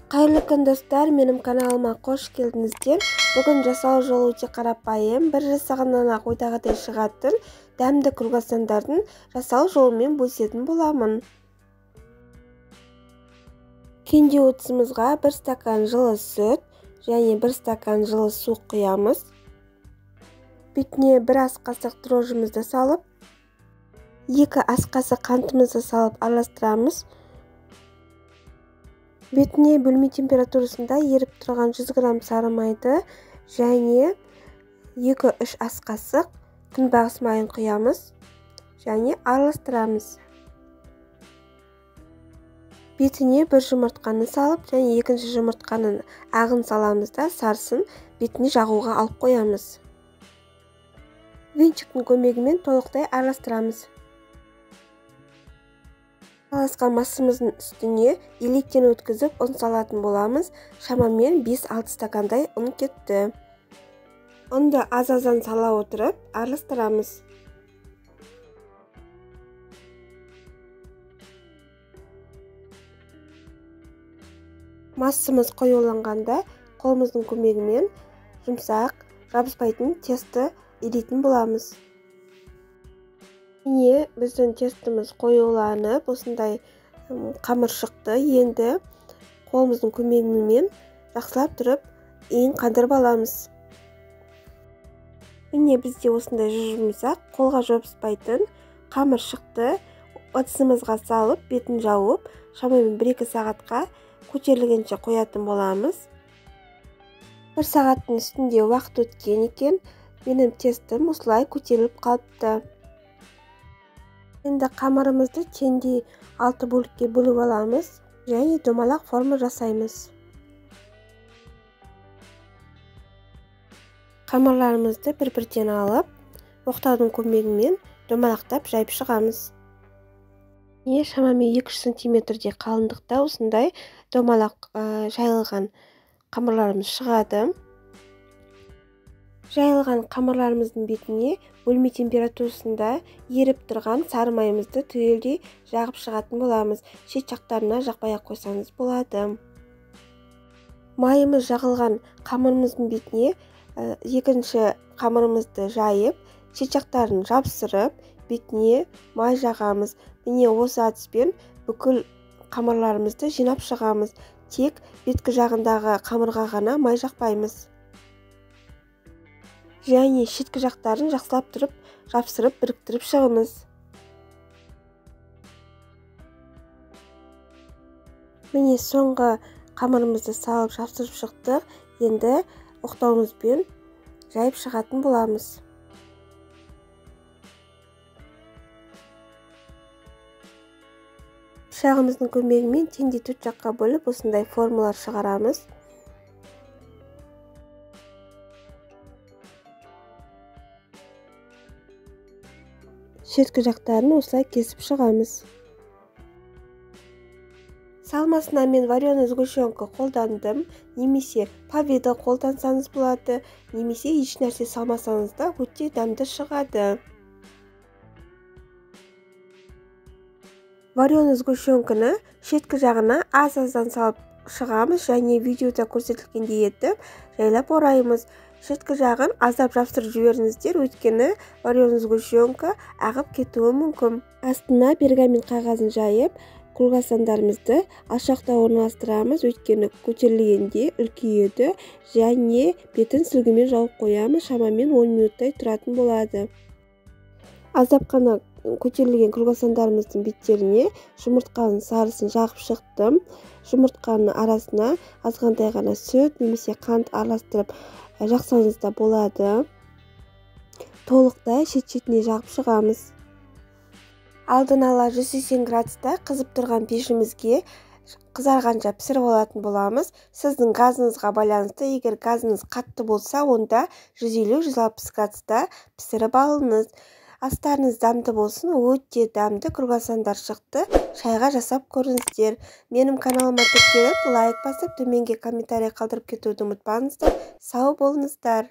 Қайырлы күн достар, менің каналыма қош келдіңіздер. Бүгін жасау жолы өте қарапайым, бір жасағаннан-ақ ойдағыдай шығатын дәмді круассандардың жасау жолымен бөлісетін боламын. Кенде ыдысымызға 1 стакан жылы сүт және 1 стакан жылы су құямыз. Бетіне 1 ас қасық дрожжымызды салып, 2 ас қасық қантымызды салып араластырамыз. Бетіне бөлме температурасында еріп тұрған 100 грамм сары майды және 2-3 ас қасық күнбағыс майын құямыз және араластырамыз. Бетіне 1 жұмыртқаны салып және екінші жұмыртқаның ағын саламыз да сарысын бетіне жағуға алып қоямыз. Венчиктің көмегімен толықтай араластырамыз. Араласқан массамыздың үстіне електен өткізіп ұн салатын боламыз. Шамамен 5-6 стакандай ұн кетті. Ұнды аз-аздан сала отырып араластырамыз. Массамыз қоюланғанда қолымыздың көмегімен жұмсақ, жабыспайтын тесті илейтін боламыз. Міне біздің тестіміз қоюланып, осындай қамыр шықты. Енді қолымыздың көмегімен жақсылап тұрып иін қандырып аламыз. Міне бізде осындай жұмсақ, қолға жабыспайтын қамыр шықты. Ыдысымызға салып, бетін жауып, шамамен 1-2 сағатқа көтерілгенше қоятын боламыз. 1 сағаттың үстінде уақыт өткен екен, менің тестім осылай көтеріліп қалыпты. Енді қамырымызды теңдей 6 бөлікке бөліп аламыз және домалақ форма жасаймыз. Қамырларымызды бір-бірден алып, оқтаудың көмегімен домалақтап жайып шығамыз. Міне шамамен 200 сантиметрдей қалыңдықта осындай домалақ жайылған қамырларымыз шығады. Жайылған қамырларымыздың бетіне бөлме температурасында еріп тұрған сары майымызды түгелдей жағып шығатын боламыз. Шет жақтарына жақпай-ақ қойсаңыз болады. Майымыз жағылған қамырымыздың бетіне екінші қамырымызды жайып, шет жақтарын жапсырып, бетіне май жағамыз. Міне осы әдіспен бүкіл қамырларымызды жинап шығамыз. Тек беткі жағындағы қамырға ғана май жақпаймыз. Және шеткі жақтарын жақсылап тұрып, жапсырып, біріктіріп шығыңыз. Міне соңғы қамырымызды салып жапсырып шықтық. Енді оқтауымызбен жайып шығатын боламыз. Пышағымыздың көмегімен теңдей төрт жаққа бөліп, осындай формалар шығарамыз. Шеткі жақтарын осылай кесіп шығамыз. Салмасына мен вареный сгущенка қолдандым, немесе повидло қолдансаңыз болады, немесе еш нәрсе салмасаңыз да өте дәмді шығады. Вареный сгущенканы шеткі жағына аз-аздан салып шығамыз және видеода көрсетілгендей етіп жайлап ораймыз. Шеткі жағын аздап жапсырып жіберіңіздер, өйткені вареный сгущенка ағып кетуі мүмкін. Астына пергамент қағазын жайып, круассандарымызды алшақта орналастырамыз, өйткені көтерілгенде үлкейеді және бетін сүлгімен жауып қоямыз, шамамен 10 минуттай тұратын болады. Аздап қана көтерілген круассандарымыздың беттеріне жұмыртқаның сарысын жағып шықтым. Жұмыртқаның арасына азғантай ғана сүт немесе қант араластырып жақсаңыз да болады. Толықтай шет-шетіне жағып шығамыз. Алдын ала 180 градуста қызып тұрған пешімізге қызарғанша пісіріп алатын боламыз. Сіздің газыңызға байланысты, егер газыңыз қатты болса, онда 150-160 градуста пісіріп алыңыз. Астарыңыз дәмді болсын, өте дәмді круассандар шықты. Шайға жасап көріңіздер. Менің каналыма тіркеліп, лайк басып, төменге комментарий қалдырып кетуді ұмытпаңыздар. Сау болыңыздар.